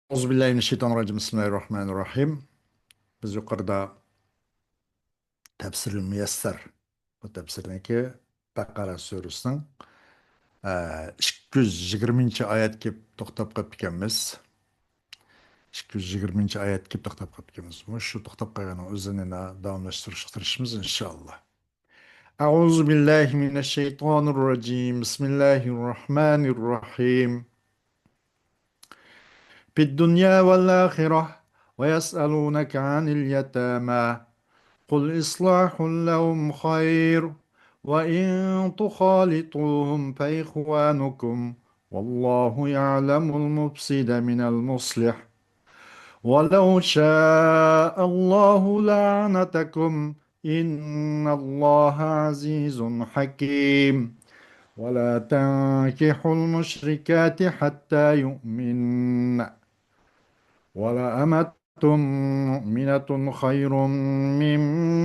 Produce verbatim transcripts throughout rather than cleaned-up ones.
أعوذ بالله من الشيطان الرجيم. بسم الله الرحمن الرحيم. بىز يۇقىرىدا تەپسىرىل مۇيەسسەر، بۇ تەپسىرنىڭكى بەقەرە سۈرىسىنىڭ، ئە، ئىككى يۈز يىگىرمىنچى ئايەتكە توختاپ قېلىپتىكەنمىز. ئىككى يۈز يىگىرمىنچى ئايەتكە توختاپ قېلىپتىكەنمىز. مۇشۇ توختاپ قالغاننىڭ ئۆزىنى يەنە داۋاملاشتۇرۇشقا تىرىشىمىز، ئىنشائاللا. أعوذ بالله من الشيطان الرجيم. بسم الله الرحمن الرحيم. في الدنيا والآخرة ويسألونك عن اليتامى قل إصلاح لهم خير وإن تخالطوهم فإخوانكم والله يعلم المفسد من المصلح ولو شاء الله لأعنتكم إن الله عزيز حكيم. ولا تنكحوا المشركات حتى يؤمن ولأمة مؤمنة خير من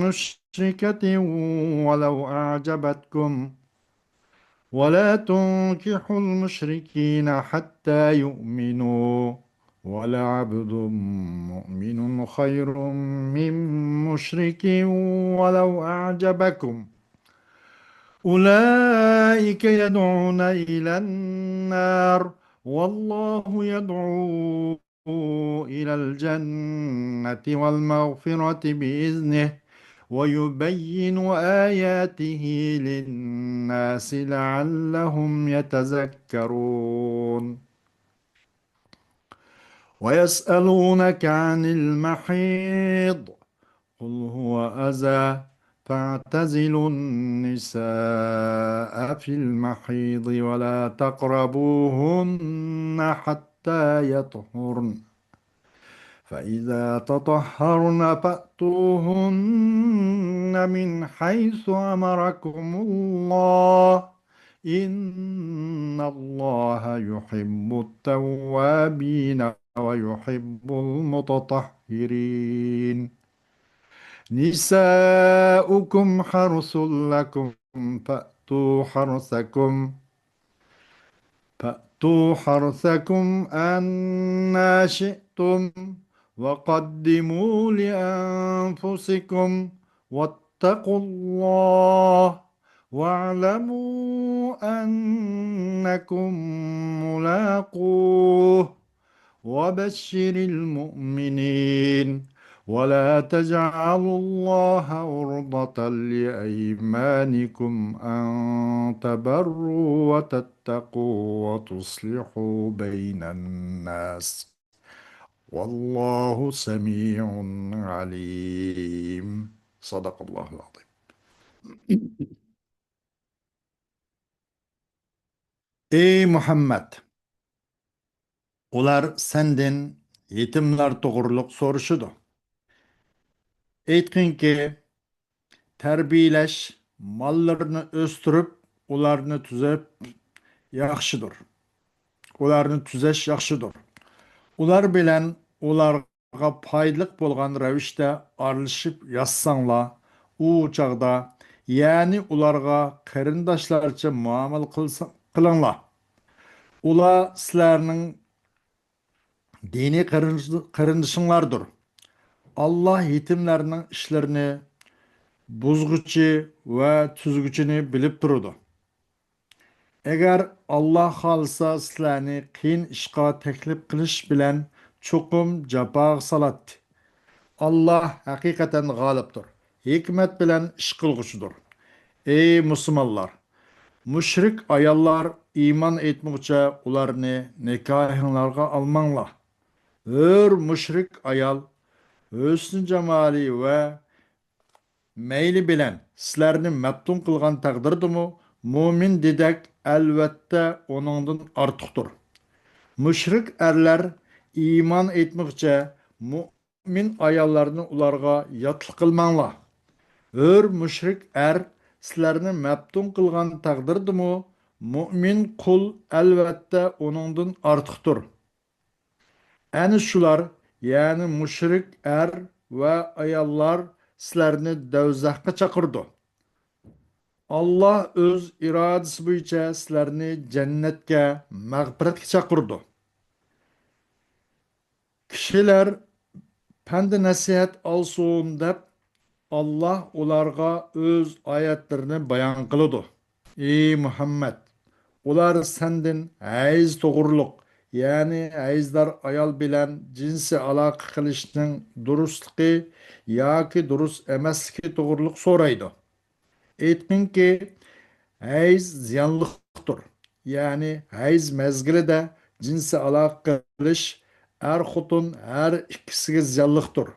مشركة ولو أعجبتكم ولا تنكحوا المشركين حتى يؤمنوا ولعبد مؤمن خير من مشرك ولو أعجبكم أولئك يدعون إلى النار والله يدعو إلى الجنة والمغفرة بإذنه ويبين آياته للناس لعلهم يتذكرون. ويسألونك عن المحيض قل هو أذى فاعتزلوا النساء في المحيض ولا تقربوهن حتى يطهرن فإذا تطهرن فأتوهن من حيث أمركم الله إن الله يحب التوابين ويحب المتطهرين. نساؤكم حرث لكم فأتوا حرثكم فأتوا حرثكم أنى شئتم وقدموا لأنفسكم واتقوا الله واعلموا أنكم ملاقوه وبشر المؤمنين ولا تجعلوا الله عرضة لأيمانكم أن تبروا وتتقوا وتصلحوا بين الناس والله سميع عليم. صدق الله العظيم. ئەي مۇھەممەد! ئۇلار سەندىن يېتىملار توغرۇلۇق سورىشىدۇ. ئېيتقىنكى، تەربىيەلەش، ماللىرىنى ئۆستۈرۈپ، ئۇلارنى تۈزەپ ياخشىدۇر. ئۇلارنى تۈزەش ياخشىدۇر. ئۇلار بىلەن ئۇلارغا پايدىلىق بولغان رەۋىشتە ئارىلىشىپ ياشىساڭلار، ئۇ چاغدا، يەنى ئۇلارغا قېرىنداشلارچە مۇئامىلە قىلسا-، قىلىڭلار. ئۇلار سىلەرنىڭ دىنىي قېرىندىش-، قېرىندىشىڭلاردۇر. ئاللا يېتىملەرنىڭ ئىشلىرىنى بۇزغۇچى ۋە تۈزگۈچىنى بىلىپ تۇرىدۇ. ئەگەر ئاللا خالىسا، سىلەرنى قىيىن ئىشقا تەكلىپ قىلىش بىلەن چوقۇم جاپاغا سالاتتى. ئاللا ھەقىقەتەن غالىبتۇر، ھېكمەت بىلەن ئىش قىلغۇچىدۇر. ئەي مۇسۇلمانلار! مۇشرىك ئاياللار ئىمان ئېيتمىغۇچە ئۇلارنى نىكاھىڭلارغا ئالماڭلار. ھۆر مۇشرىك ئايال ھۆسنى جامالى ۋە مەيلى بىلەن سىلەرنى مەپتۇن قىلغان تەقدىردىمۇ، مۇئمىن دېدەك ئەلۋەتتە ئۇنىڭدىن ئارتۇقتۇر. مۇشرىك ئەرلەر ئىمان ئېيتمىغۇچە مۇ-، مۇئمىن ئاياللارنى ئۇلارغا ياتلىق قىلماڭلار. ھۆر مۇشرىك ئەر سىلەرنى مەپتۇن قىلغان تەقدىردىمۇ، مۇئمىن قۇل ئەلۋەتتە ئۇنىڭدىن ئارتۇقتۇر. ئەنە شۇلار، يەنى مۇشرىك ئەر ۋە ئاياللار سىلەرنى دوزاخقا چاقىرىدۇ. ئاللا ئۆز ئىرادىسى بويىچە سىلەرنى جەننەتكە، مەغپىرەتكە چاقىرىدۇ. كىشىلەر پەند-نەسىھەت ئالسۇن دەپ، ئاللاھ ئۇلارغا ئۆز ئايەتلىرىنى بايان قىلىدۇ. ئى مۇھەممەد، ئۇلار سەندىن ھەيز توغرۇلۇق، يەنى ھەيزدار ئايال بىلەن جىنسىي ئالاقە قىلىشنىڭ دۇرۇسلۇقى ياكى دۇرۇس ئەمەسلىكى توغرۇلۇق سورايدۇ. ئېيتقىنكى، ھەيز زىيانلىقتۇر. يەنى ھەيز مەزگىلىدە جىنسىي ئالاقە قىلىش ئەر-خوتۇن ھەر ئىككىسىگە زىيانلىقتۇر.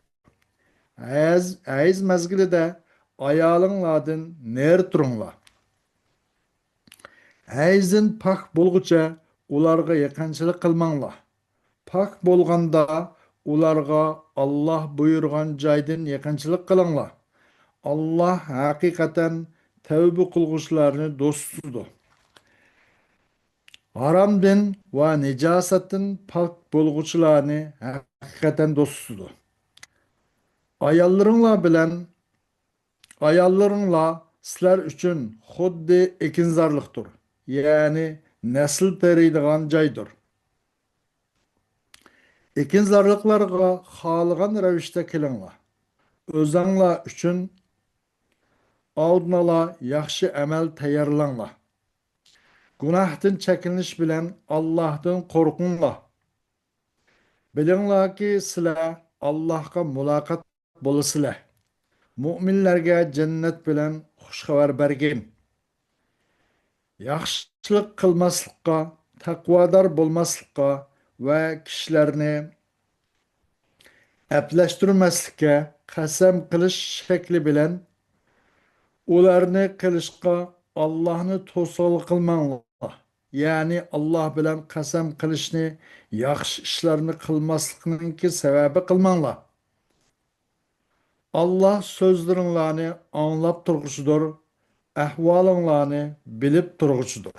ھەيز، ھەيز مەزگىلىدە ئايالىڭلاردىن نېرى تۇرۇڭلار. ھەيزدىن پاك بولغۇچە ئۇلارغا يېقىنچىلىق قىلماڭلار. پاك بولغاندا ئۇلارغا ئاللاھ بۇيرۇغان جايدىن يېقىنچىلىق قىلىڭلار. ئاللاھ ھەقىقەتەن تەۋبە قىلغۇچىلارنى دوست تۇتىدۇ. ھارامدىن ۋە نىجاسەتتىن پاك بولغۇچىلارنى ھەقىقەتەن دوست تۇتىدۇ. ئاياللىرىڭلار بىلەن، ئاياللىرىڭلار سىلەر ئۈچۈن خۇددى ئېكىنزارلىقتۇر، يەنى نەسىل تېرىيدىغان جايدۇر. ئېكىنزارلىقلارغا خالىغان رەۋىشتە كېلىڭلار. ئۆزەڭلار ئۈچۈن ئالدىنئالا ياخشى ئەمەل تەييارلاڭلار. گۇناھتىن چەكىنىش بىلەن ئاللاھتىن قورقۇڭلار. بىلىڭلاركى، سىلەر ئاللاھقا مۇلاقات بولىسىلەر. مۇئمىنلەرگە جەننەت بىلەن خۇش خەۋەر بەرگىن. ياخشىلىق قىلماسلىققا، تەقۋادار بولماسلىققا ۋە كىشىلەرنى ئەپلەشتۈرمەسلىككە قەسەم قىلىش شەكلى بىلەن ئۇلارنى قىلىشقا ئاللاھنى توسالغۇ قىلماڭلار. يەنى ئاللاھ بىلەن قەسەم قىلىشنى ياخشى ئىشلارنى قىلماسلىقنىڭكى سەۋەبى قىلماڭلار. ئاللاھ سۆزلىرىڭلارنى ئاڭلاپ تۇرغۇچىدۇر، ئەھۋالىڭلارنى بىلىپ تۇرغۇچىدۇر.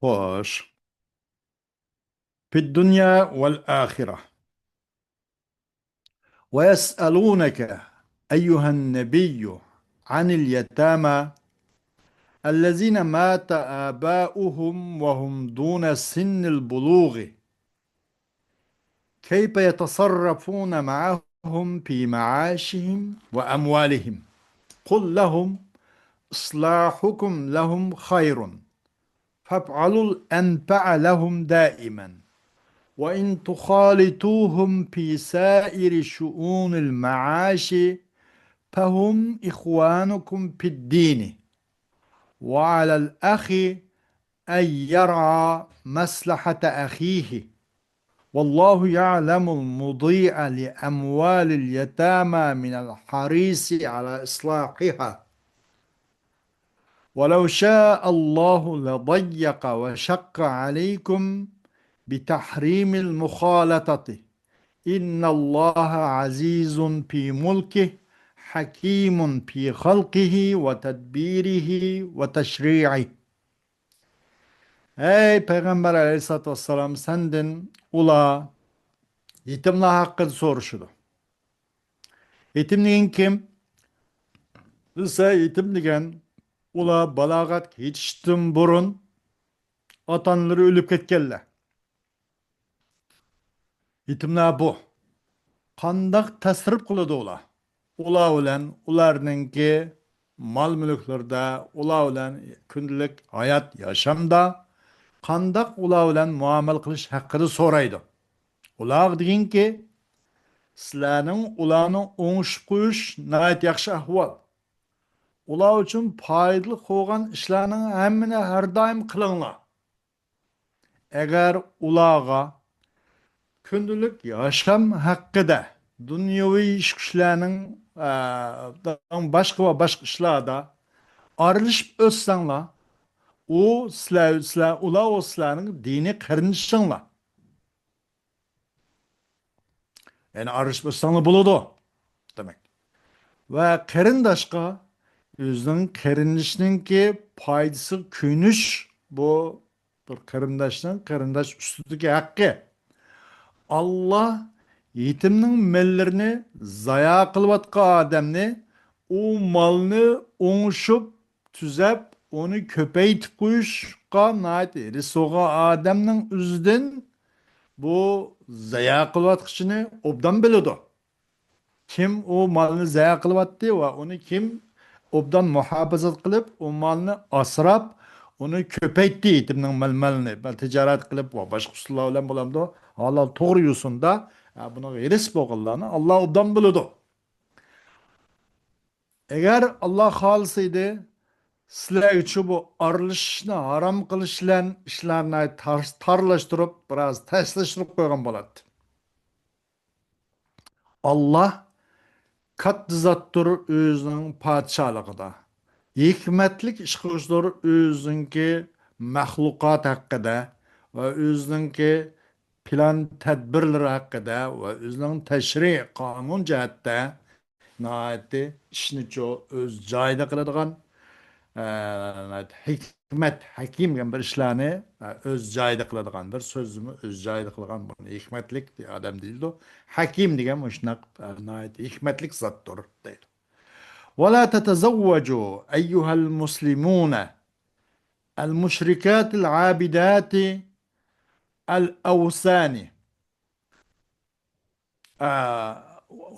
خوش. في الدنيا والآخرة. ويسألونك أيها النبي عن اليتامى الذين مات آباؤهم وهم دون سن البلوغ كيف يتصرفون معهم في معاشهم وأموالهم؟ قل لهم إصلاحكم لهم خير، فافعلوا الأنفع لهم دائما، وإن تخالطوهم في سائر شؤون المعاش فهم إخوانكم في الدين، وعلى الأخ أن يرعى مصلحة أخيه، والله يعلم المضيع لأموال اليتامى من الحريص على إصلاحها، ولو شاء الله لضيق وشق عليكم بتحريم المخالطة، إن الله عزيز في ملكه، حكيم في خلقه وتدبيره وتشريعه. ئەي پەيغەمبەر ئەلەيھىسسالاتۇ ۋەسسالام، سەندىن ئۇلار، يېتىملار ھەققىدە سورىشىدۇ. يېتىم دېگەن كىم؟ دېسە، يېتىم دېگەن ئۇلار بالاغەتكە يېتىشتىن بۇرۇن ئاتا-ئانىلىرى ئۆلۈپ كەتكەنلەر. يېتىملار بۇ. قانداق تەسەررۇپ قىلىدۇ ئۇلار؟ ئۇلار بىلەن ئۇلارنىڭكى مال-مۈلۈكلىرىدە، ئۇلار بىلەن كۈندىلىك ھايات ياشامدا قانداق ئۇلار بىلەن مۇئامىلە قىلىش ھەققىدە سورايدۇ. ئۇلارغا دېگىنكى، سىلەرنىڭ ئۇلارنى ئوڭشىپ قويۇش ناھايىتى ياخشى ئەھۋال. ئۇلار ئۈچۈن پايدىلىق بولغان ئىشلارنىڭ ھەممىنى ھەر دائىم قىلىڭلار. ئەگەر ئۇلارغا كۈندىلىك ياشام ھەققىدە، دۇنيەۋى ئىش-كۈچلەرنىڭ، ئە، باشقا ۋە باشقا ئىشلاردا ئارىلىشىپ ئۆتسەڭلار، ئۇ سىلەر، سىلەر، ئۇلار ئۇ سىلەرنىڭ دىنىي قېرىندىشىڭلار. يەنى ئارىلىشىپ ئۆتسەڭلار بولىدۇ دېمەك. ۋە قېرىنداشقا ئۆزىنىڭ قېرىندىشىنىڭكى پايدىسىغا كۆيۈنۈش، بۇ بىر قېرىنداشنىڭ قېرىنداش ئۈستىدىكى ھەققى. ئاللا يېتىمنىڭ ماللىرىنى زايا قىلىۋاتقان ئادەمنى، ئۇ مالنى ئوڭشىپ، تۈزەپ، ئۇنى كۆپەيتىپ قويۇشقا ناھايىتى ھېرىس بولغان ئادەمنىڭ ئۆزىدىن بۇ زايە قىلىۋاتقۇچىنى ئوبدان بىلىدۇ. كىم ئۇ مالنى زايە قىلىۋاتتى ۋە ئۇنى كىم ئوبدان مۇھاپىزەت قىلىپ، ئۇ مالنى ئاسراپ، ئۇنى كۆپەيتتى، يېتىمنىڭ مال-مالىنى، بەل تىجارەت قىلىپ ۋە باشقا ئۇسۇللار بىلەن بولامدۇ؟ ھالال توغرا يوسۇندا، ھە، بۇنىڭغا ھېرىس بولغانلارنى ئاللا ئوبدان بىلىدۇ. ئەگەر ئاللا خالىسا ئىدى، سىلەرگىچۇ بۇ ئارىلىشىشنى ھارام قىلىش بىلەن ئىشلارنى تار-، تارلاشتۇرۇپ، بىراز تەسلەشتۈرۈپ قويغان بولاتتى. ئاللا كاتتا زاتتۇر ئۆزىنىڭ پادىشاھلىقىدا. ھېكمەتلىك ئىش قىلغۇچىدۇر ئۆزىنىڭكى مەخلۇقات ھەققىدە ۋە ئۆزىنىڭكى پىلان تەدبىرلىرى ھەققىدە ۋە ئۆزىنىڭ تەشرىئىي قانۇن جەھەتتە ناھايىتى ئىشنىچۇ ئۆز جايىدا قىلىدىغان، ئە، ھېكمەت، ھەكىم دېگەن بىر ئىشلارنى، ئە، ئۆز جايىدا قىلىدىغان، بىر سۆزنىمۇ ئۆز جايىدا قىلغان، بۇنى ھېكمەتلىك ئادەم دېيىلىدۇ. ھەكىم دېگەن مۇشۇنداق، ئە، ناھايىتى ھېكمەتلىك زاتتۇر دەيدۇ. ولا تتزوجوا أيها المسلمون المشركات العابدات الأوثان. آه،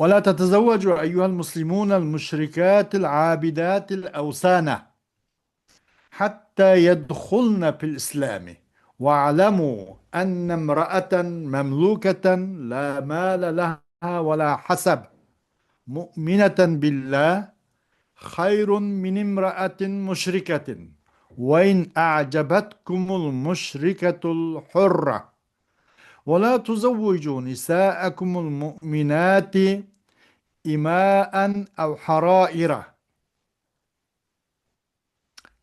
ولا تتزوجوا أيها المسلمون المشركات العابدات الأوثان حتى يدخلن في الإسلام، واعلموا أن امرأة مملوكة لا مال لها ولا حسب مؤمنة بالله خير من امرأة مشركة، وإن أعجبتكم المشركة الحرة. ولا تزوجوا نساءكم المؤمنات إماء أو حرائر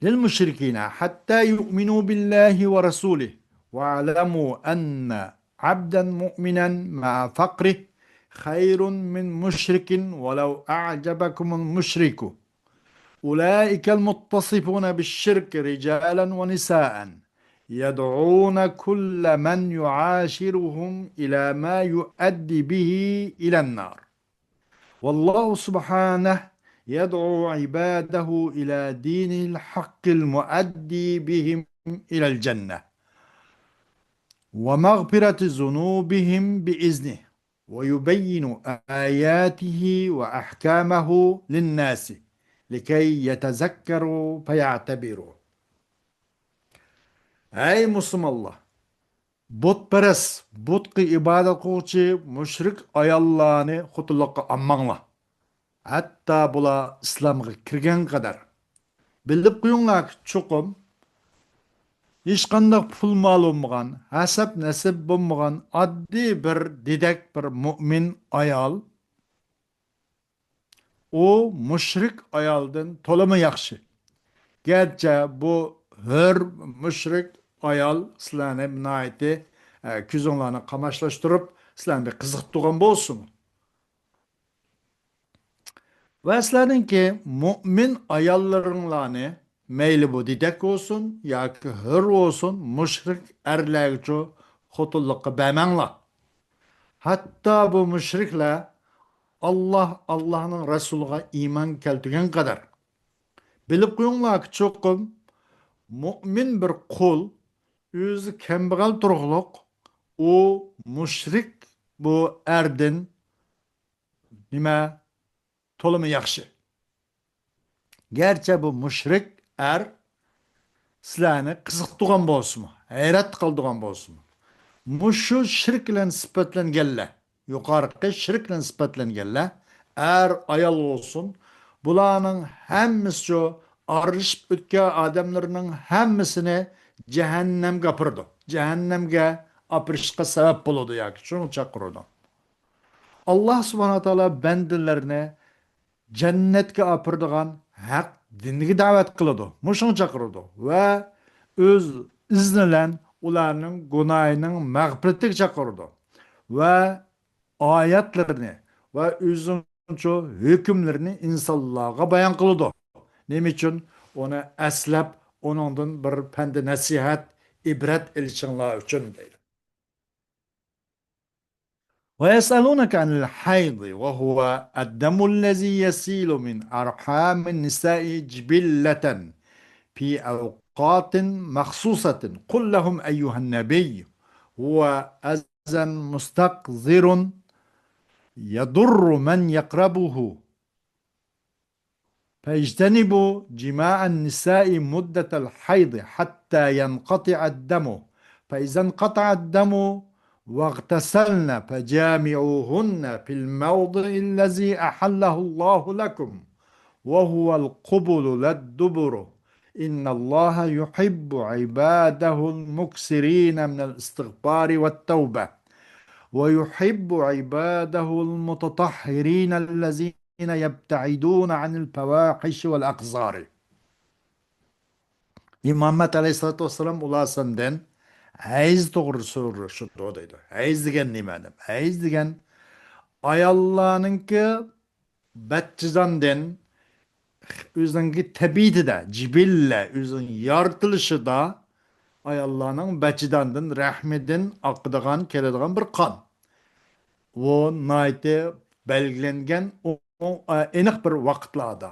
للمشركين حتى يؤمنوا بالله ورسوله، واعلموا أن عبدا مؤمنا مع فقره خير من مشرك ولو أعجبكم المشرك. أولئك المتصفون بالشرك رجالا ونساء يدعون كل من يعاشرهم إلى ما يؤدي به إلى النار. والله سبحانه يدعو عباده إلى دينه الحق المؤدي بهم إلى الجنة ومغفرة ذنوبهم بإذنه، ويبين آياته وأحكامه للناس لكي يتذكروا فيعتبروا. ھەي مۇسۇلمانلار! بۇتپەرەس، بۇتقا ئىبادەت قىلغۇچى مۇشرىك ئاياللارنى خوتۇنلۇققا ئالماڭلار. ھەتتا بۇلار ئىسلامغا كىرگەن قەدەر. بىلىپ قويۇڭلاركى، چوقۇم ھېچقانداق پۇل مال بولمىغان، ھەسەب نەسەب بولمىغان ئاددىي بىر دېدەك بىر مۇئمىن ئايال، ئۇ مۇشرىك ئايالدىن تولىمۇ ياخشى. گەرچە بۇ ھۆر مۇشرىك ئايال سىلەرنى ناھايىتى، ئە، كۆزۈڭلارنى قاماشلاشتۇرۇپ، سىلەرنى بىر قىزىقتۇرغان بولسىمۇ. ۋە سىلەرنىڭكى مۇئمىن ئاياللىرىڭلارنى، مەيلى بۇ دېدەك بولسۇن ياكى ھۆر بولسۇن، مۇشرىك ئەرلەرگىچۇ خوتۇنلۇققا بەرمەڭلار. ھەتتا بۇ مۇشرىكلار ئاللاھ، ئاللاھنىڭ رەسۇلىغا ئىمان كەلتۈرگەن قەدەر. بىلىپ قويۇڭلاركى، چوقۇم مۇئمىن بىر قۇل ئۆزى كەمبەغەل تۇرۇقلۇق ئۇ مۇشرىك بۇ ئەردىن نېمە تولىمۇ ياخشى. گەرچە بۇ مۇشرىك ئەر سىلەرنى قىزىقتۇرغان بولسىمۇ، ھەيرەت قالدۇرغان بولسىمۇ، مۇشۇ شىرك بىلەن سۈپەتلەنگەنلەر، يۇقىرىقى شىرك بىلەن سۈپەتلەنگەنلەر، ئەر، ئايال بولسۇن، بۇلارنىڭ ھەممىسىچۇ ئارىلىشىپ ئۆتكەن ئادەملىرىنىڭ ھەممىسىنى جەھەننەمگە ئاپىرىدۇ. جەھەننەمگە ئاپىرىشقا سەۋەب بولىدۇ ياكى شۇنىڭغا چاقىرىدۇ. ئاللاھ سۇبھانەھۇ ۋە تائالا بەندىلىرىنى جەننەتكە ئاپىرىدىغان ھەق دىنىگە دەۋەت قىلىدۇ. مۇشۇنى چاقىرىدۇ. ۋە ئۆز ئىزنى بىلەن ئۇلارنىڭ گۇناھىنىڭ مەغپىرىتىگە چاقىرىدۇ. ۋە ئايەتلىرىنى ۋە ئۆزىنىڭچۇ ھۆكۈملىرىنى ئىنسانلارغا بايان قىلىدۇ. نېمە ئۈچۈن؟ ئۇنى ئەسلەپ، ئۇنىڭدىن بىر پەندى نەسىھەت، ئىبرەت ئېلىشىڭلار ئۈچۈن دەيدۇ. ويسألونك عن الحيض وهو الدم الذي يسيل من أرحام النساء جبلة في أوقات مخصوصة. قل لهم أيها النبي هو أذى مستقذر يضر من يقربه، فاجتنبوا جماع النساء مدة الحيض حتى ينقطع الدم، فإذا انقطع الدم واغتسلن فجامعوهن في الموضع الذي أحله الله لكم، وهو القبل لا الدبر، إن الله يحب عباده المكثرين من الاستغفار والتوبة، ويحب عباده المتطهرين الذين يبتعدون عن الفواحش والأقذار. ئى مۇھەممەد ئەلەيھىسسالاتۇ ۋەسسالام ئۇلار سەندىن ھەيز توغرىسىدا سورىشىدۇ دەيدۇ. ھەيز دېگەن نېمە دەپ؟ ھەيز دېگەن ئاياللارنىڭكى بەچچىداندىن ئۆزىنىڭكى تەبىئىتىدە، جىبىللە، ئۆزىنىڭ يارىتىلىشىدا ئاياللارنىڭ بەچچىداندىن، رەھمىدىن ئاقىدىغان، كېلىدىغان بىر قان. ئۇ ناھايىتى بەلگىلەنگەن ئو-، ئو-، ئېنىق بىر ۋاقىتلاردا.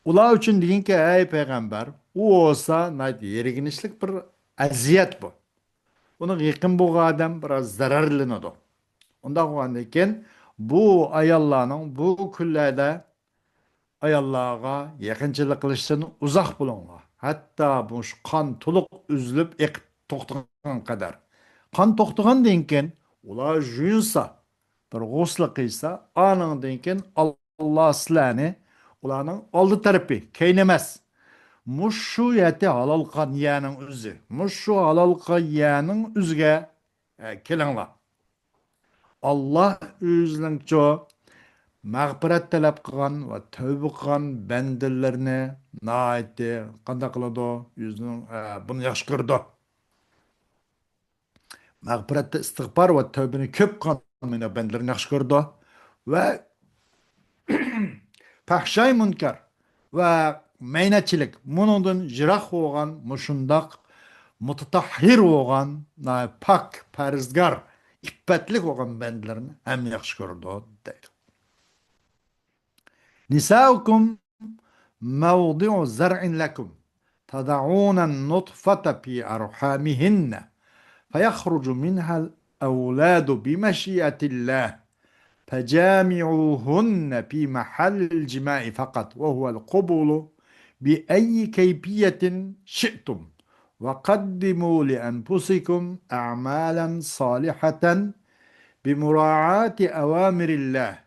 ئۇلار ئۈچۈن دېگىنكى، ئەي پەيغەمبەر، ئۇ بولسا ناھايىتى يىرگىنچلىك بىر ئەزىيەت بۇ. ئۇنىڭغا يېقىن بولغان ئادەم بىراز زەرەرلىنىدۇ. ئۇنداق بولغاندىن كېيىن بۇ ئاياللارنىڭ بۇ كۈنلەردە ئاياللارغا يېقىنچىلىق قىلىشتىن ئۇزاق بولۇڭلار. ھەتتا مۇشۇ قان تولۇق ئۈزۈلۈپ ئېقىپ توختىغان قەدەر. قان توختىغاندىن كېيىن ئۇلار يۇيۇنسا، بىر غۇسل قىلسا، ئانىڭدىن كېيىن ئاللا سىلەرنى ئۇلارنىڭ ئالدى تەرىپى، كەينى ئەمەس، مۇشۇ يەتى ھالال قان يەرنىڭ ئۆزى، مۇشۇ ھالال قان يەرنىڭ ئۆزىگە، ئە، كېلىڭلار. ئاللا ئۆزىنىڭچۇ مەغپىرەت تەلەپ قىلغان ۋە تەۋبە قىلغان بەندىلىرىنى ناھايىتى قانداق قىلىدۇ؟ ئۆزىنىڭ، ئە، بۇنى ياخشى كۆرىدۇ. مەغپىرەتتە ئىستىغپار ۋە تەۋبىنى كۆپ قىلغان بەندىلىرىنى ياخشى كۆرىدۇ. ۋە پەھشاي مۇنكەر ۋە مەينەتچىلىك، مۇنىڭدىن يىراق بولغان، مۇشۇنداق مۇتەتەھھىر بولغان، پاك، پەرھىزگار، ئىپپەتلىك بولغان بەندىلىرىنى ھەم ياخشى كۆرىدۇ دەيدۇ. نساؤكم موضع زرع لكم تضعون النطفة في أرحامهن فيخرج منها الأولاد بمشيئة الله فجامعوهن في محل الجماع فقط وهو القبول بأي كيفية شئتم وقدموا لأنفسكم أعمالا صالحة بمراعاة أوامر الله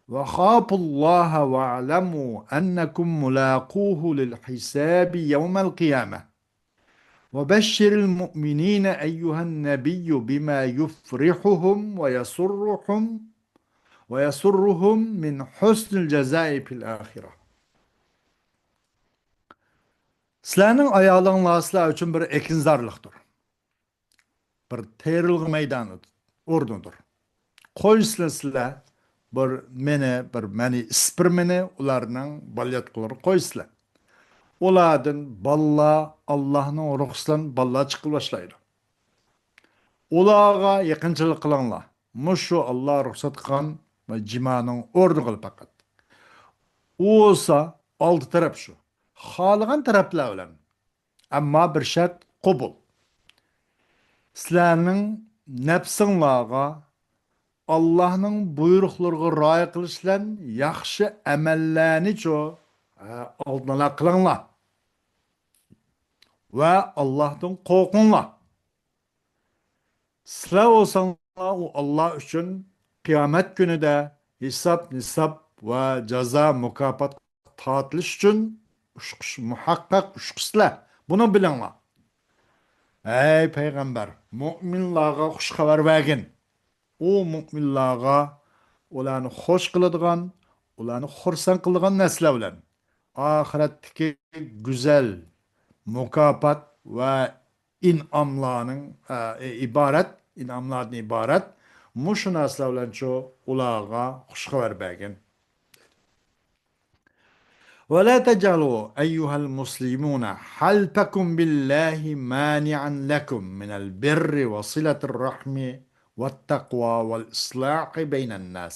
وخافوا الله واعلموا أنكم ملاقوه للحساب يوم القيامة. وبشر المؤمنين أيها النبي بما يفرحهم ويسرهم ويسرهم من حسن الجزاء في الآخرة. سىلەرنىڭ ئايالىڭلار سىلەر ئۈچۈن بىر ئېكىنزارلىقتۇر. بىر تېرىلغۇ مەيدانى، ئورنىدۇر. قويسىلەر سىلەر بىر مېنى، بىر مەنى ئىسپېرمىنى ئۇلارنىڭ بالىياتقۇلىرىغا قويسىلەر. ئۇلاردىن بالىلار، ئاللاھنىڭ رۇخسىتى بىلەن بالىلار چىقىپ باشلايدۇ. ئۇلارغا يېقىنچىلىق قىلىڭلار. مۇشۇ ئاللا رۇخسەت قىلغان جىمانىڭ ئورنىغىلا پەقەت. ئۇ بولسا ئالدى تەرەپ شۇ. خالىغان تەرەپلەر بىلەن. ئەمما بىر شەرت قوبۇل. سىلەرنىڭ نەپسىڭلارغا ئاللاھنىڭ بۇيرۇقلىرىغا رىئايە قىلىش بىلەن ياخشى ئەمەللەرنىچۇ، ئە، ئالدىنلا قىلىڭلار. ۋە ئاللاھتىن قورقۇڭلار. سىلەر بولساڭلار ئۇ ئاللا ئۈچۈن قىيامەت كۈنىدە ھېساب-نىساب ۋە جازا مۇكاپات تارتىلىش ئۈچۈن ئۇچقۇچ، مۇھەققەق ئۇچقۇچىسىلەر. بۇنى بىلىڭلار. ئەي پەيغەمبەر، مۇئمىنلارغا خۇش خەۋەر بەرگىن. ئۇ مۇئمىنلارغا ئۇلارنى خۇش قىلىدىغان، ئۇلارنى خۇرسەن قىلىدىغان نەرسىلەر بىلەن ئاخىرەتتىكى گۈزەل مۇكاپات ۋە ئىنئاملارنىڭ، ئە، ئىبارەت، ئىنئاملاردىن ئىبارەت مۇشۇ نەرسىلەر بىلەنچۇ ئۇلارغا خۇش خەۋەر بەرگىن. ولا تجعلوا أيها المسلمون حلفكم بالله مانعا لكم من البر وصلة الرحم والتقوى والإصلاح بين الناس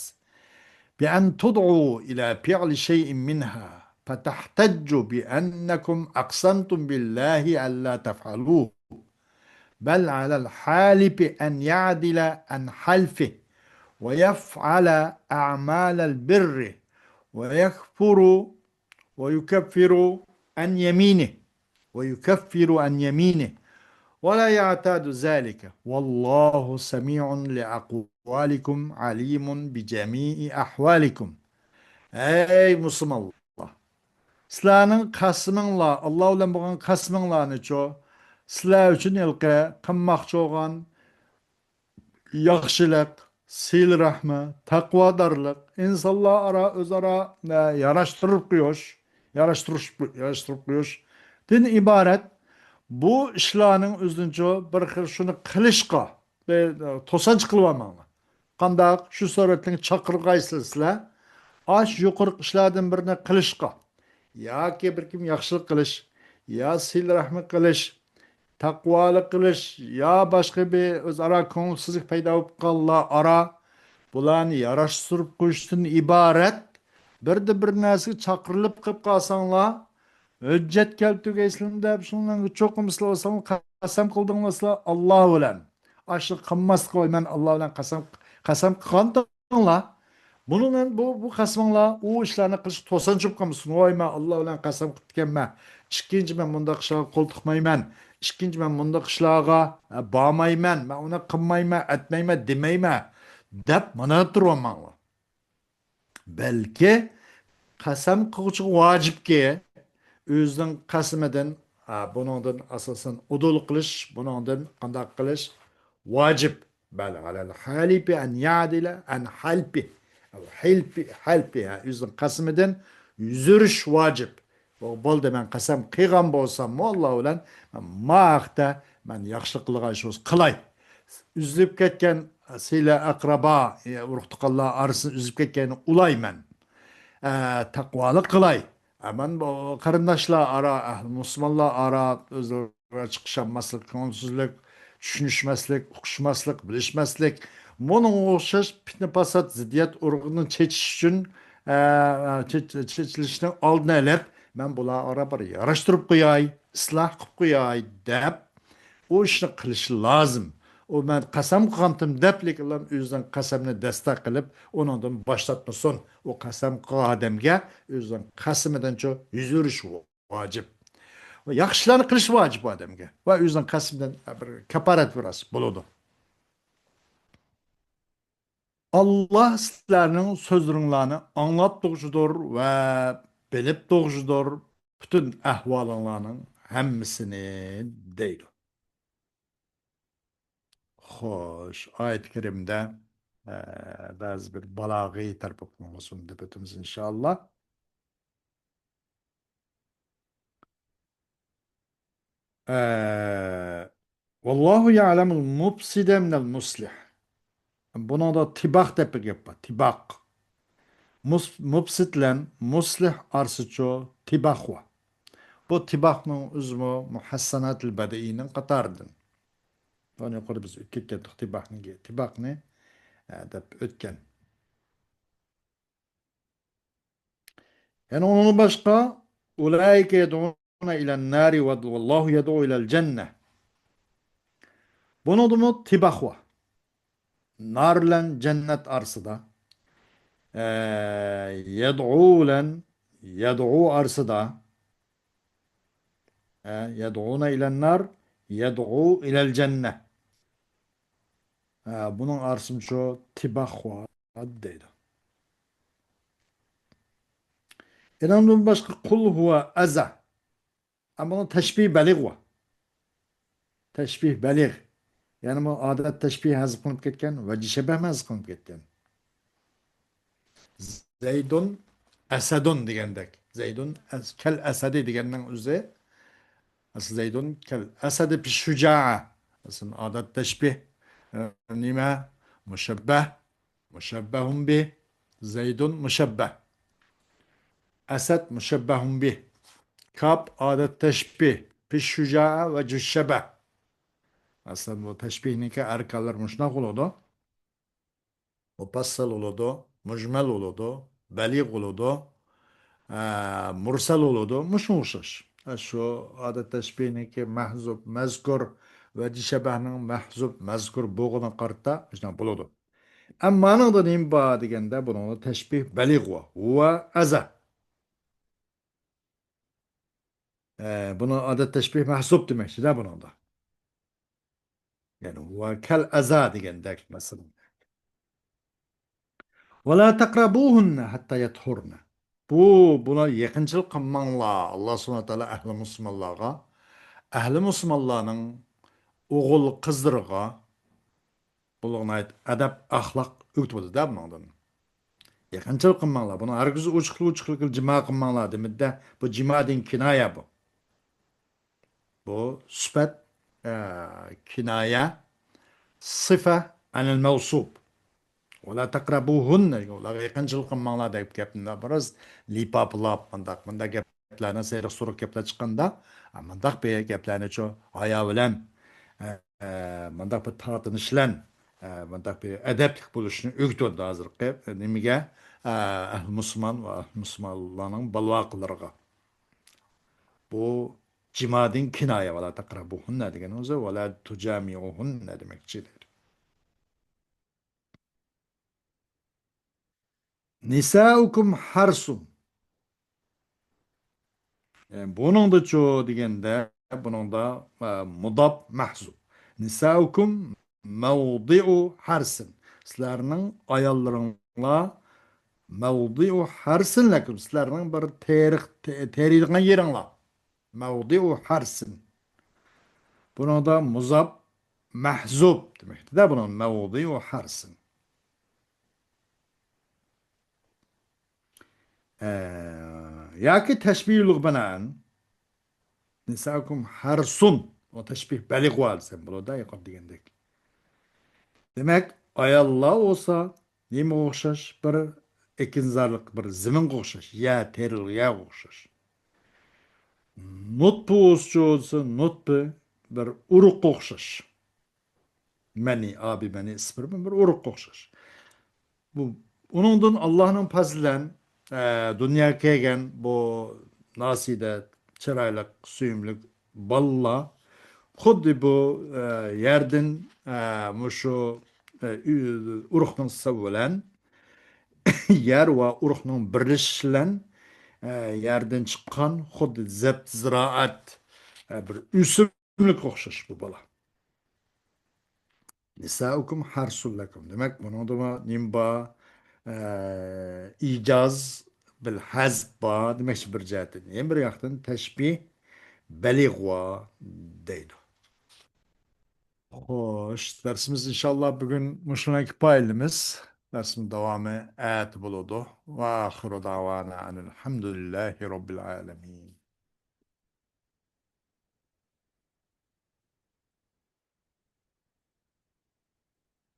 بأن تدعوا إلى فعل شيء منها فتحتجوا بأنكم أقسمتم بالله ألا تفعلوه، بل على الحالف أن يعدل عن حلفه ويفعل أعمال البر ويكفر ويكفر عن يمينه ويكفر عن يمينه ولا يعتاد ذلك والله سميع لأقوالكم عليم بجميع أحوالكم. ئەي مۇسۇلمانلار، سىلەرنىڭ قەسىمىڭلار، ئاللا بىلەن بولغان قەسىمىڭلارنىچۇ، سىلەر ئۈچۈن ھېلىقى قىلماقچى بولغان ياخشىلىق، سىلە رەھمى، تەقۋادارلىق، ئىنسانلار ئارا ئۆزئارا، ئە، ياراشتۇرۇپ قويۇش، ياراشتۇرۇش، ياراشتۇرۇپ قويۇشتىن ئىبارەت بۇ ئىشلارنىڭ ئۆزىنىچۇ بىر خىل شۇنى قىلىشقا، بىر، ئە، توسانچى قىلىۋالماڭلار. قانداق؟ شۇ سۈرەتنى چاقىرغايسىلەر سىلەر ئاش يۇقىرىقى ئىشلاردىن بىرنى قىلىشقا، ياكى بىر كىم ياخشىلىق قىلىش، يا سىلە رەھمى قىلىش، تەقۋالىق قىلىش يا باشقا بىر ئۆزئارا كۆڭۈلسىزلىك پەيدا بولۇپ قالغانلار ئارا، بۇلارنى ياراشتۇرۇپ قويۇشتىن ئىبارەت بىردە بىر نەرسىگە چاقىرىلىپ قېلىپ قالساڭلار، ھۆججەت كەلتۈرگەيسىلەر دەپ شۇنىڭغا چوقۇم سىلەر بولساڭلار قەسەم قىلدىڭلار سىلەر ئاللا بىلەن. ئاشۇ قىلماسلىق، ۋاي مەن ئاللا بىلەن قەسەم، قەسەم قىلغانتىڭلار. بۇنىڭ بىلەن بۇ، بۇ قەسىمىڭلار ئۇ ئىشلارنى قىلىشقا توسانچى بولۇپ قالمىسۇن. ۋاي، مەن ئاللا بىلەن قەسەم قىپتىكەنمەن. ئىككىنچى، مەن مۇنداق ئىشلارغا قول تىقمايمەن. ئىككىنچى، مەن مۇنداق ئىشلارغا، ئە، بارمايمەن. مەن ئۇنى قىلمايمەن، ئەتمەيمەن، دېمەيمەن، دەپ مانا تۇرۇۋالماڭلار. بەلكى قەسەم قىلغۇچىغا ۋاجىپكى، ئۆزىنىڭ قەسىمىدىن، ئە، بۇنىڭدىن ئاساسەن ئۇدۇل قىلىش، بۇنىڭدىن قانداق قىلىش ۋاجىپ. بەل ئەلەل ھالىپى ئەن يەدىلە ئەن ھەلپى. ھەلپى، ھەلپى، ھە، ئۆزىنىڭ قەسىمىدىن يۈزۈرۈش ۋاجىپ. بولدى، مەن قەسەم قىلغان بولساممۇ ئاللا بىلەن، مەن ما ھەقتە مەن ياخشىلىق قىلغان ئىش بولسا قىلاي. ئۈزۈلۈپ كەتكەن سىلە ئەقرەبا، ئۇرۇق تۇغقانلار ئارىسىنى ئۈزۈپ كەتكەننى ئۇلايمەن. ئە، تەقۋالىق قىلاي. ئە، مەن بۇ قېرىنداشلار ئارا، ئەھلى مۇسۇلمانلار ئارا ئۆزئارا چىقىشالماسلىق، كۆڭۈلسىزلىك، چۈشىنىشمەسلىك، ئۇقۇشماسلىق، بىلىشمەسلىك، بۇنىڭغا ئوخشاش پىتنە-پاسات، زىددىيەت ئۇرۇقىنى چېچىش ئۈچۈن، ئە، چېچ-، چېچىلىشنىڭ ئالدىنى ئېلىپ، مەن بۇلار ئارا بىر ياراشتۇرۇپ قوياي، ئىسلاھ قىلىپ قوياي دەپ، ئۇ ئىشنى قىلىشى لازىم. ئۇ مەن قەسەم قىلغانتىم دەپ، لېكىن ئۆزىنىڭ قەسەمنى دەستە قىلىپ، ئۇنىڭدىن باش تارتمىسۇن. ئۇ قەسەم قىلغان ئادەمگە ئۆزىنىڭ قەسىمىدىنچۇ يۈزۈرۈش ۋاجىپ. ۋە ياخشىلارنى قىلىش ۋاجىپ ئۇ ئادەمگە. ۋە ئۆزىنىڭ قەسىمىدىن بىر كاپارەت بېرەرسىز، بولىدۇ. ئاللا سىلەرنىڭ سۆزلىرىڭلارنى ئاڭلاپ تۇغۇچىدۇر ۋە بىلىپ تۇغۇچىدۇر پۈتۈن ئەھۋالىڭلارنىڭ ھەممىسىنى دەيدۇ. خوش، ئايەت كەرىمدە، ئە، بەزى بىر بالاغىي تەرىپى بولمىسۇن دەپ ئۆتىمىز ئىنشائاللا. ئە، ۋاللاھۇ يەئلەمۇل مۇپسىدە مىنەل مۇسلىھ. بۇنىڭدا تىباق دەپ بىر گەپ بار. تىباق. مۇس-، مۇپسىد بىلەن مۇسلىھ ئارىسىچۇ تىباق بار. بۇ تىباقنىڭ ئۆزىمۇ مۇھەسسەناتىل بەدىئىنىڭ قاتارىدىن. بۇنى يۇقىرىدا بىز ئۆتۈپ كەتكەن تىباقنى، تىباقنى، ئە، دەپ ئۆتكەن. يەنە ئۇنىڭدىن باشقا، ئۇلائىكە يەدئۇنە ئىلەن نارى ۋەللاھۇ يەدئۇ ئىلەل جەننە. بۇنىڭدىمۇ تىباق بار. نار بىلەن جەننەت ئارىسىدا. ئە، يەدئۇ بىلەن يەدئۇ ئارىسىدا. ئە، يەدئۇنە ئىلەن نار، يەدئۇ ئىلەل جەننە. ئە، بۇنىڭ ئارىسىدا شۇ تىباق بار دەيدۇ. ئۇنىڭدىن باشقا قۇل ھۇۋە ئەزا. ئەمما بۇنىڭ تەشبىھ بەلىغ بار. تەشبىھ بەلىغ. يەنى بۇ ئادەت تەشبىھ ھەزىپ قىلىنىپ كەتكەن، ۋەجھى شەبەھ ھەزىپ قىلىنىپ كەتكەن. زەيدۇن ئەسەدۇن دېگەندەك. زەيدۇن ئەس-، كەل ئەسەدى دېگەننىڭ ئۆزى. ئەسلى زەيدۇن كەل ئەسەدى پىش شۇجائە. ئەسلى ئادەت تەشبىھ. ئە، نېمە؟ مۇشەببەھ. مۇشەببەھۇن بىھ. زەيدۇن مۇشەببەھ. ئەسەد مۇشەببەھۇن بىھ. كاپ ئادەت تەشبىھ. پىش شۇجائە ۋە جۇششەبەھ. ئەسلى بۇ تەشبىھنىڭكى ئەركانلىرى مۇشۇنداق بولىدۇ. مۇپەسسەل بولىدۇ، مۇجمەل بولىدۇ، بەلىغ بولىدۇ. ئە، مۇرسەل بولىدۇ. مۇشۇنىڭغا ئوخشاش. ئە، شۇ ئادەت تەشبىھنىڭكى مەھزۇپ، مەزكۇر، ۋەجھى شەبەھنىڭ مەھزۇپ، مەزكۇر بولغىنىغا قارىتا شۇنداق بولىدۇ. ئەمما مانىڭدا نېمە بار دېگەندە، بۇنىڭدا تەشبىھ بەلىغ بار. ھۇۋا ئەزا. ئە، بۇنى ئادەت تەشبىھ مەھزۇپ دېمەكچىدە بۇنىڭدا. يەنى ھۇۋا كەل ئەزا دېگەندەك مەسىلەن. ۋەلا تەقرەبۇھۇننە ھەتتا يەتھۇرنە. بۇ، بۇلار يېقىنچىلىق قىلماڭلار. ئاللا سۇبھانەھۇ ۋە تائالا ئەھلى مۇسۇلمانلارغا، ئەھلى مۇسۇلمانلارنىڭ ئوغۇل قىزلىرىغا بۇلارغا ناھايىتى ئەدەپ، ئەخلاق ئۆگىتىۋاتىدۇ-دە بۇنىڭدىن. يېقىنچىلىق قىلماڭلار. بۇنى ھەرگىز ئوچۇقلۇق، ئوچۇقلۇق جىما قىلماڭلار دېمىدى-دە. بۇ جىمادىن كىنايە بۇ. بۇ سۈپەت، ئە، كىنايە، سىفە ئەنىل مەۋسۇپ. ۋەلا تەقرەبۇھۇننە، ئۇلارغا يېقىنچىلىق قىلماڭلار دەپ گەپنى بىراز لىپاپىلاپ، مۇنداق، مۇنداق گەپلەرنى، سېرىق سۇرۇق گەپلەر چىققاندا، ئە، مۇنداق بىر گەپلەرنىچۇ ھايا بىلەن، ئە، ئە، مۇنداق بىر تارتىنىش بىلەن، ئە، مۇنداق بىر ئەدەپلىك بولۇشنى ئۆگىتىۋاتىدۇ ھازىرقى نېمىگە؟ ئە، ئەھلى مۇسۇلمان ۋە ئەھلى مۇسۇلمانلارنىڭ بالىۋاقىلىرىغا. بۇ جىمادىن كىنايە، ۋەلا تەقرەبۇھۇننە دېگەن ئۆزى، ۋەلا تۇجامىئۇھۇننە دېمەكچى دەيدۇ. نىسائۇكۇم ھەرسۇن. يەنى بۇنىڭدىچۇ دېگەندە، بۇنىڭدا، ئە، مۇداپ مەھزۇپ. نىسائۇكۇم مەۋدىئۇ ھەرسىن. سىلەرنىڭ ئاياللىرىڭلار مەۋدىئۇ ھەرسىن لەكۇم. سىلەرنىڭ بىر تېرىق-، تېرىيدىغان يېرىڭلار. مەۋدىئۇ ھەرسىن. بۇنىڭدا مۇزاپ مەھزۇپ دېمەكتە-دە، بۇنىڭ مەۋدىئۇ ھەرسىن. ئە، ياكى تەشبىھلۇغ بىنائەن. نىسائۇكۇم ھەرسۇن. ئۇ تەشبىھ بەلىغ دېسەم بولىدۇ، يۇقىرىدا دېگەندەك. دېمەك، ئاياللار بولسا نېمىگە ئوخشاش؟ بىر ئېكىنزارلىق، بىر زېمىنغا ئوخشاش. يەر، تېرىلغان يەرگە ئوخشاش. نۇتپا بولسىچۇ دېسە، نۇتپا بىر ئۇرۇققا ئوخشاش. مەنى، ئابى مەنى، ئىسپىرما بىر ئۇرۇققا ئوخشاش. بۇ، ئۇنىڭدىن ئاللانىڭ پەزلى بىلەن، ئە، دۇنياغا كەلگەن بۇ ناسىدە، چىرايلىق، سۆيۈملۈك بالىلار خۇددى بۇ، ئە، يەردىن، ئە، مۇشۇ، ئە، ئۇ-، ئۇرۇقنىڭ سىسى بىلەن، يەر ۋە ئۇرۇقنىڭ بىرلىشىشى بىلەن، ئە، يەردىن چىققان خۇددى زەبت زىرائەت، ئە، بىر ئۆسۈملۈككە ئوخشاش بۇ بالا. نىسائۇكۇم ھەرسۇن لەكۇم. دېمەك، بۇنىڭدىمۇ نېمە بار؟ ئە، ئىجاز بىل ھەزپ بار دېمەكچى بىر جەھەتتىن. يەنە بىر ياقتىن تەشبىھ بەلىغ دەيدۇ. خوش، دەرسىمىز ئىنشاللا بۈگۈن مۇشۇنىڭ كۇپايىلىمىز. دەرسنىڭ داۋامى ئەتە بولىدۇ. ۋە ئاخىرۇ داۋانا ئەنىل ھەمدۇلىللاھى رەببىل ئالەمىن.